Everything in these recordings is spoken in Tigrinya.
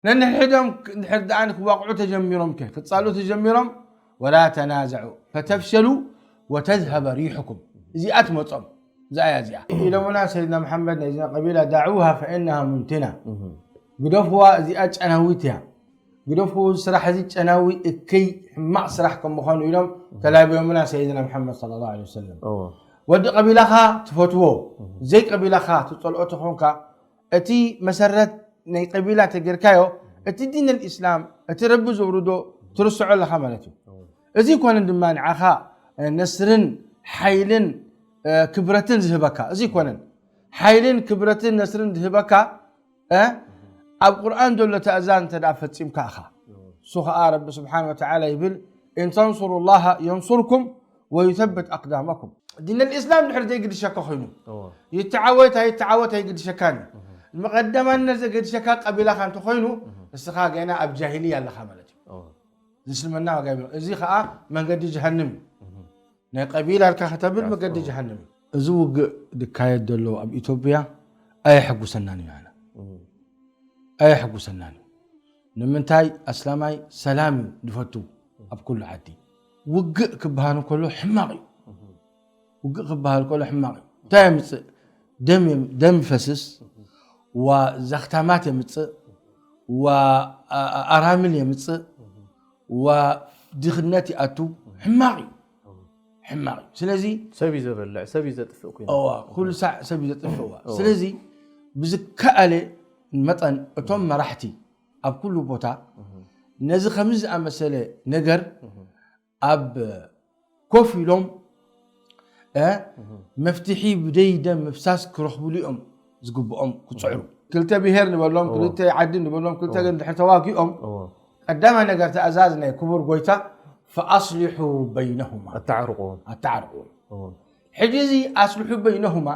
ነንሕድሕዶም እንድሕር ደኣ ክዋቕዑ ተጀሚሮም ከ ክጻሉ ተጀሚሮም፣ ወላ ተናዘዑ ፈተፍሸሉ ወተዝሀበ ሪሑኩም፣ እዚኣ ትመጾም። እዚኣ እያ እዚኣ ኢሎምና ሰይድና መሓመድ ናይዚ ቀቢላ፣ ዳዕውሃ ፈኢነሃ ሙንቲና፣ ግደፍዋ፣ እዚኣ ጨናዊት እያ። ግደፉ፣ ስራሕ እዚ ጨናዊ እክይ ሕማቕ ስራሕ ከም ምዃኑ ኢሎም ተላብዮምና ሰይድና መሓመድ ሰለላሁ ዐለይሂ ወሰለም። ወዲ ቀቢላኻ ትፈትዎ፣ ዘይ ቀቢላኻ ትጸልኦ ተኾንካ፣ እቲ መሰረት ናይ ቀቢላ ተጌርካዮ፣ እቲ ዲን ኣልኢስላም፣ እቲ ረቢ ዘውርዶ ትርስዖ ኣለኻ ማለት እዩ። እዚ ይኮነን ድማ ንዓኻ ነስርን ሓይልን ክብረትን ዝህበካ፣ እዚ ይኮነን ሓይልን ክብረትን ነስርን ዝህበካ፣ እ፣ ኣብ ቁርኣን ዘሎ ትእዛዝ እንተ ደኣ ፈጺምካ ኢኻ። እሱ ኸኣ ረቢ ስብሓን ወተዓላ ይብል፣ "እን ተንሱሩ ላሃ የንሱርኩም ወዩተብት ኣቅዳመኩም።" ዲን ኣልእስላም ድሕር ዘይግድሸካ ኮይኑ፣ እወ። ይተዓወት ኣይተዓወት ኣይግድሸካን እዩ። መቐደማነት ዘገድሸካ ቀቢላኻ እንተኾይኑ፣ ንስኻ ገና ኣብ ጃሂልያ ኣለኻ ማለት እዩ። እወ። እዚ እስልምና ዋጋ የብሉን። እዚ ኸኣ መንገዲ ጀሃንም እዩ። ናይ ቀቢላ ኣልካ ከተብል መገዲ ጀሃንም እዩ። እዚ ውግእ ዝካየድ ዘሎ ኣብ ኢትዮጵያ ኣየሐጉሰናን እዩ። ኣነ ኣየሐጉሰናን እዩ። ንምንታይ? ኣስላማይ ሰላም እዩ ዝፈቱ ኣብ ኩሉ ዓዲ። ውግእ ክበሃል እንከሎ ሕማቕ እዩ። ውግእ ክበሃል ከሎ ሕማቕ እዩ። እንታይ የምፅእ? ደም የም-፣ ደም ይፈስስ፣ ዋ ዘኽታማት የምፅእ፣ ዋ ኣ-፣ ኣ-፣ ኣራምል የምፅእ፣ ዋ ድኽነት ይኣቱ። ሕማቕ እዩ። ሕማቕ እዩ። ስለዚ ሰብ እዩ ዘበልዕ፣ ሰብ እዩ ዘጥፍእ ኮይኑ። እዋ፣ ኩሉ ሳዕ ሰብ እዩ ዘጥፍእ። እዋ። እዋ። ስለዚ ብዝከኣለ መጠን እቶም መራሕቲ ኣብ ኩሉ ቦታ ነዚ ከምዚ ዝኣመሰለ ነገር ኣብ ኮፍ ኢሎም፣ እ፣ መፍትሒ ብደይ ደም ምፍሳስ ክረኽብሉ እዮም ዝግብኦም ክጽዕሩ። ክልተ ብሄር ንበሎም፣ ክልተ ዓዲ ንበሎም፣ ክልተ ግን ድሕር ተዋጊኦም፣ እዎ። ቀዳማይ ነገር ትእዛዝ ናይ ክቡር ጎይታ፣ "ፈኣስሊሑ በይነሁማ።" ኣተዓርቕዎም። ኣተዓርቕዎም። እዎ። ሕጂ እዚ ኣስልሑ በይነሁማ፣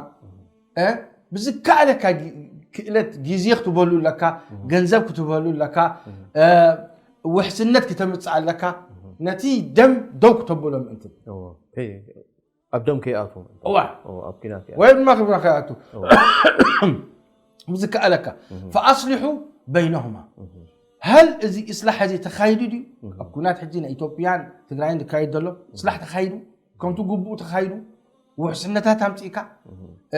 እ፣ ብዝከኣለካ ጊ-፣ ክእለት ግዜ ክትበሉ ኣለካ፣ ገንዘብ ክትበሉ ኣለካ፣ እ፣ ውሕስነት ክተምጽእ ኣለካ፣ ነቲ ደም ደው ክተብሎ ምእንቲ። እዎ። ከይ-፣ ኣብ ደም ከይኣትዉ። እዋ። እዎ፣ ኣብ ኲናት ከይኣትዉ። ወይ ድማ ክብራ ከይኣቱ። እዎ። ብዝከኣለካ። ፈኣስሊሑ በይነሁማ። ሀል እዚ እስላሕ እዚ ተኻይዱ ድዩ? ኣብ ኲናት ሕጂ ናይ ኢትዮጵያን ትግራይን ዝካየድ ዘሎ እስላሕ ተኻይዱ? ከምቲ ግቡእ ተኻይዱ? ውሕስነታት ኣምጺእካ?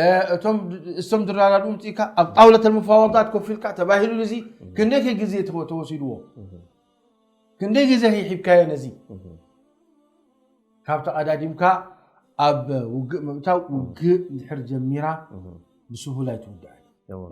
እ፣ እቶም፣ እሶም ዝረዳድኡ ኣምጺእካ? ኣብ ጣውለት ኣልሙፋወዳት ኮፍ ኢልካ ተባሂሉ እዚ ክንደይ ከ ግዜ ተወ-፣ ተወሲድዎ? ክንደይ ግዜ ሂብካዮ ነዚ? ካብ ተቐዳዲምካ ኣብ ውግእ ምእታው፣ ውግእ እንድሕር ጀሚራ ብስሁል ኣይትውዳእን። እዎ።